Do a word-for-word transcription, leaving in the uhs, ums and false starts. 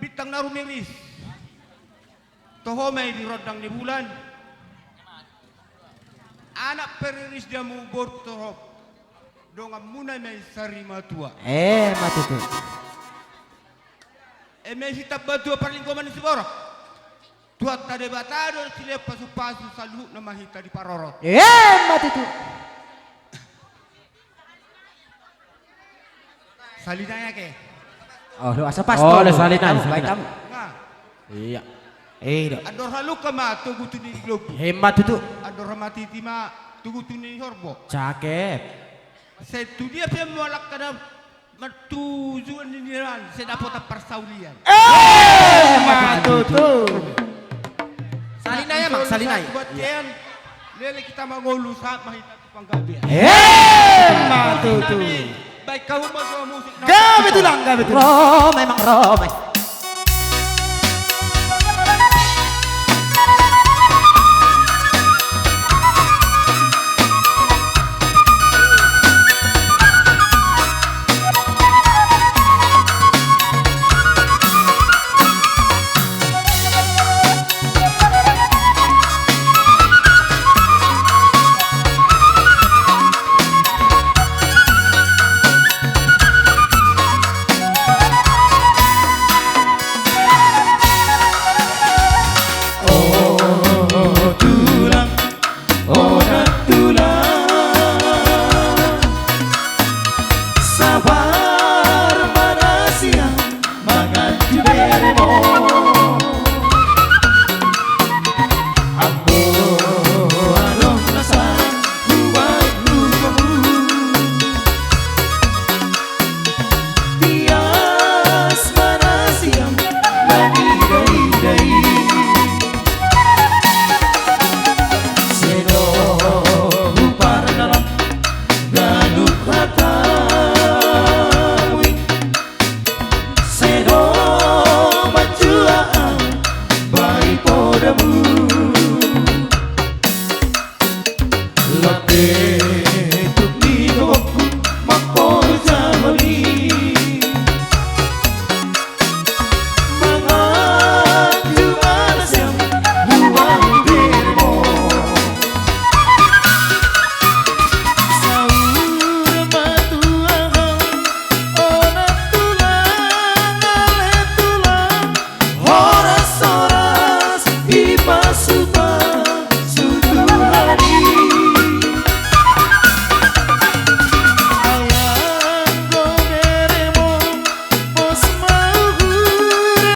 Bintang na rumiris. Toho ma i di rondang ni bulan. Anak periris di hamu boru torop. Donganmuna ma i sarimatua. Emma tutu. Eme sitambatua parlinggoman ni siborok. Tuhanta Debata do silehon pasupasu saluhutna ma hita diparorot. Emma tutu. Salinai ake. Oh, lo asa pas. Oh, lo salinai, salinai. Nah. Iya. Iya. Andor halumpang ma togu tu ni lombu. Emma tutu. Andor hamatiti ma togu tu ni horbo. Cakep. Sai tu dia pe mualak kada martujuan ni nian, sai dapotan parsaulian. Emma tutu. Salinai, Amang, salinai. Buat tian, lele hita mangolu sahat ma hita tu panggabean. Emma tutu. Baik, kau mau musik. Gabe tulang, gabe tulang. Ro memang ro, baik. O tulang, o tulang, sabar ma na sian mangan tu beremo.